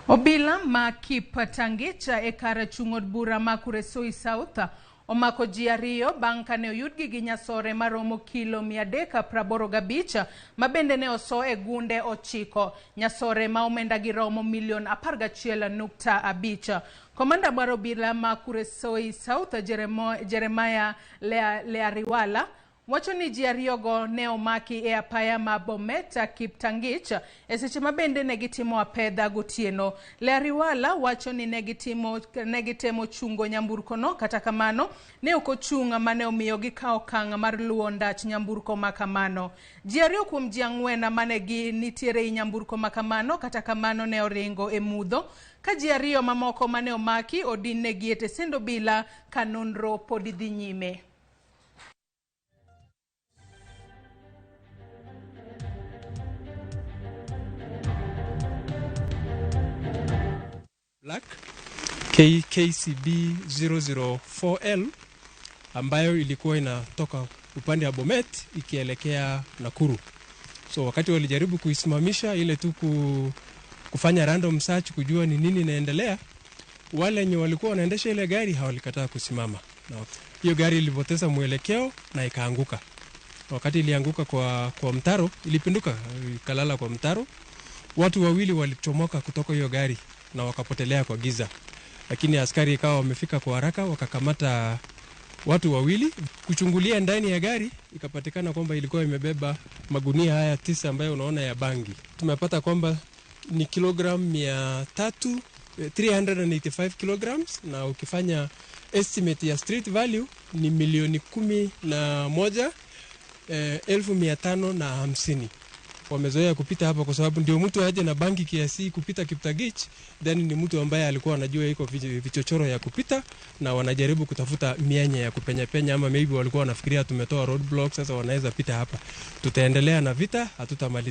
Obila ma Kiptangich e kar chung' od bura ma Kuresoi South omako ji ariyo bang' kane oyudgi gi nyasore maromo kilo 385 ma bende ne oso e gunde 9. Nyasore ma omenda gi romo milion 11.5. Komanda mar obila ma Kuresoi South Jeremiah Leariwala wacho ni ji ariyogo ne omaki e apaya ma Bomet Kiptangich e seche ma bende ne gitimo apedha gotieno. Leariwala wacho ni ne gitemo chungo nyamburkono, kata kamano ne ok ochung' mane omiyo gikawo okang' mar luwo ndach nyamburko ma kamano. Ji ariyo kuom ji 4 mane gi nitiere ei nyamburko ma kamano, kata kamano ne oringo e mudho, ka ji ariyo mamoko mane omaki odin negi e tesend obila ka nonro pod dhi nyime. Black KCB 004L ambayo ilikuwa inatoka upande wa Bomet ikielekea Nakuru. So wakati walijaribu kuisimamisha ile tu kufanya random search kujua ni nini inaendelea, wale wenye walikuwa wanaendesha ile gari hawalikataa kusimama. Na hiyo gari ilipoteza mwelekeo na ikaanguka. Wakati ilianguka kwa mtaro, ilipinduka ikalala kwa mtaro. Watu wawili walichomoka kutoka hiyo gari na wakapotelea kwa giza. Lakini askari ikawa wamefika kwa haraka, wakakamata watu wawili. Kuchungulia ndani ya gari ikapatikana kwamba ilikuwa imebeba magunia haya 9 ambayo unaona ya bangi. Tumepata kwamba ni kilogram 300, 385 kilograms, na ukifanya estimate ya street value ni milioni 11 550,000. Wamezoea kupita hapa kwa sababu ndio mtu aje na bangi kiasi kupita Kiptagich, then ni mtu ambaye alikuwa anajua iko vichochoro ya kupita, na wanajaribu kutafuta mianya ya kupenya penya, ama maybe walikuwa wanafikiria tumetoa roadblock, sasa wanaweza pita hapa. Tutaendelea na vita, hatutamaliza.